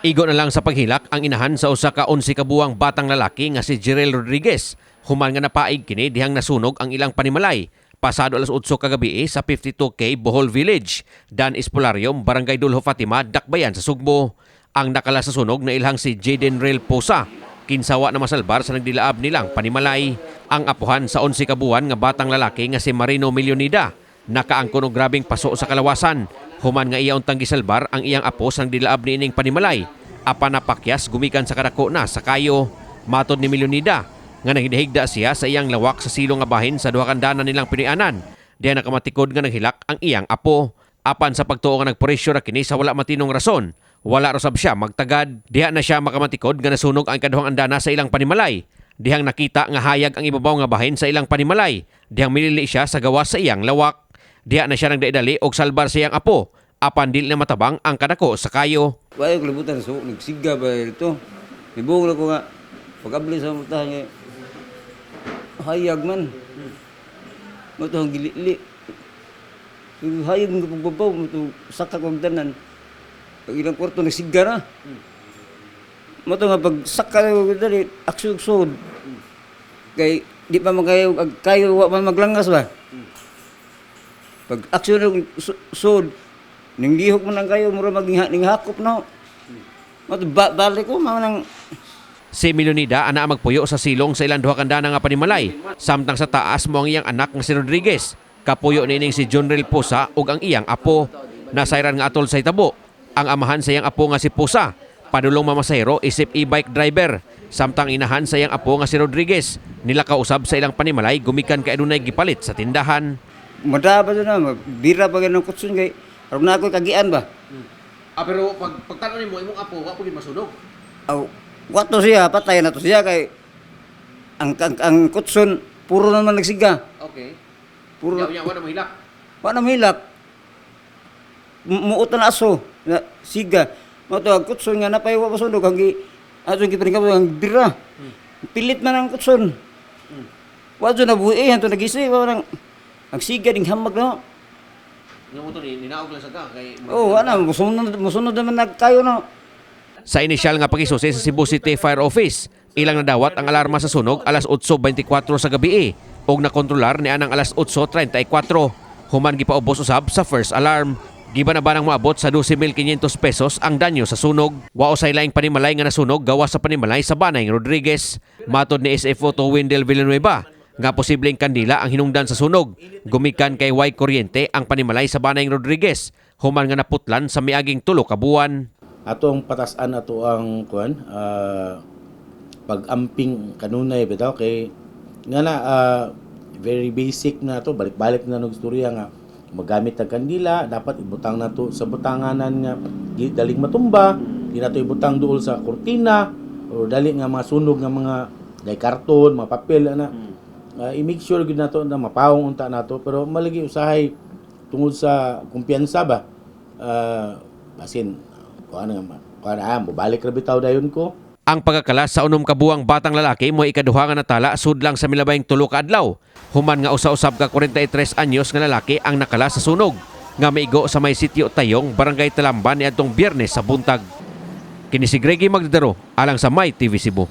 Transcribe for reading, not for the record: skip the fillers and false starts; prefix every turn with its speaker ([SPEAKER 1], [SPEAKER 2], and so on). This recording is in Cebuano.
[SPEAKER 1] Igo na lang sa paghilak ang inahan sa usa ka 11 ka buwang batang lalaki nga si Jerel Rodriguez. Human nga napaig kini dihang nasunog ang ilang panimalay. Pasado alas 8 kagabi sa 52K Bohol Village, Dan Espolarium, Barangay Duljo Fatima, Dakbayan sa Sugbo. Ang nakala sa sunog na ilhang si Jaden Rel Posa. Kinsa wa na masalbar sa nagdilaab nilang panimalay. Ang apuhan sa 11 ka buwan nga batang lalaki nga si Marino Millonida nakaangkon og grabeng paso sa kalawasan. Human nga iya untang gisalbar ang iyang apo sa nagdilaab niining panimalay. Apan napakyas gumikan sa kadako na sa kayo. Matod ni Millonida nga naghidahigda siya sa iyang lawak sa silong nga bahin sa duha ka andana nilang pinuy-anan. Diya nakamatikod nga naghilak ang iyang apo. Apan sa pagtuo nga nagpresyo ra kini sa wala matinong rason, wala ra sab siya magtagad. Diha na siya makamatikod nga nasunog ang ikaduhang andana sa ilang panimalay. Dihang nakita nga hayag ang ibabaw nga bahin sa ilang panimalay. Dihang milili siya sa gawas sa iyang lawak. Diha na siya nagdaidali og salbar sa iyang apo. Apan dili na matabang ang kadako sa kayo.
[SPEAKER 2] Wala ko kalibutan so nagsiga ba ito. Nibungol ko nga pag-abli sa mata nga hayag man. Mo to ang gilili. Hayag nga pagbabaw mo to saka kog tanan. Pag ilang kwarto nagsiga na. Mo to nga pag saka ko dali aksyon sud. Kay di pa man kayo kayo wa man maglangas ba. Pag aksyon og sud ning lihok man ang kayo mura maging ning hakop na. Mo to ba, balik ko man ang
[SPEAKER 1] Si Milonida ana magpuyo sa silong sa ilang duha ka andana nga panimalay. Samtang sa taas mo ang iyang anak nga si Rodriguez. Kapuyo niining si John Rel Posa ug ang iyang apo. Nasayran nga atol sa itabo. Ang amahan sa iyang apo nga si Posa. Padulong mamasahero isip e-bike driver. Samtang inahan sa iyang apo nga si Rodriguez. Nila kausab sa ilang panimalay gumikan kay adunay gipalit sa tindahan.
[SPEAKER 2] Madaba na, bira pa ganun kutsun kay aron na ako kagian ba.
[SPEAKER 1] Ah, pero pag pagtan nimo imong apo wa pud masunog.
[SPEAKER 2] Aw, wato siya, patay na to siya kay ang kutsun puro naman nagsiga.
[SPEAKER 1] Okay.
[SPEAKER 2] Puro
[SPEAKER 1] Nya wa na mohilak.
[SPEAKER 2] Wa na mahilak. Muot na aso na siga. Mo to ang kutsun nga napay wa masunog ang gi atong giparingkap ang bira. Pilit man ang kutsun. Wa jud nabuhi hanto nagisi wa nang ang siga ding hamag na.
[SPEAKER 1] Nga mo to ni ninaog lang sa ka kay
[SPEAKER 2] Oh, ana musunod musunod naman nagkayo na.
[SPEAKER 1] Sa inisyal nga pagisusi sa Cebu City Fire Office, ilang nadawat ang alarma sa sunog alas 8:24 sa gabi ug nakontrolar ni anang alas 8:34. Human gipaubos usab sa first alarm. Giba na ba nang moabot sa 12,500 pesos ang danyo sa sunog. Wa usay laing panimalay nga nasunog gawas sa panimalay sa Banay Rodriguez. Matod ni SFO to Wendell Villanueva nga posibleng kandila ang hinungdan sa sunog. Gumikan kay way kuryente ang panimalay sa Banay Rodriguez. Human nga naputlan sa miaging 3 ka buwan.
[SPEAKER 3] Ato ang patasan ato ang kuan pag-amping kanunay bitaw kay nga na very basic na to, balik-balik na nog istorya nga magamit ang kandila dapat ibutang nato sa butanganan nga daling matumba, di nato ibutang duol sa kurtina or dali nga mga sunog nga mga dai karton, mga papel ana. I-make sure gyud nato na mapawong unta nato, pero malagi usahay tungod sa kumpiyansa ba, basin kuan nga kuan mobalik ra bitaw dayon ko.
[SPEAKER 1] Ang pagkakalas sa 6 ka buwang batang lalaki mo ikaduha nga natala sudlang sa milabayng 3 ka adlaw. Human nga usa-usab ka 43 anyos nga lalaki ang nakala sa sunog nga maigo sa may sitio Tayong, Barangay Talamban niadtong Biyernes sa buntag. Kini si Greggy Magdadaro alang sa My TV Cebu.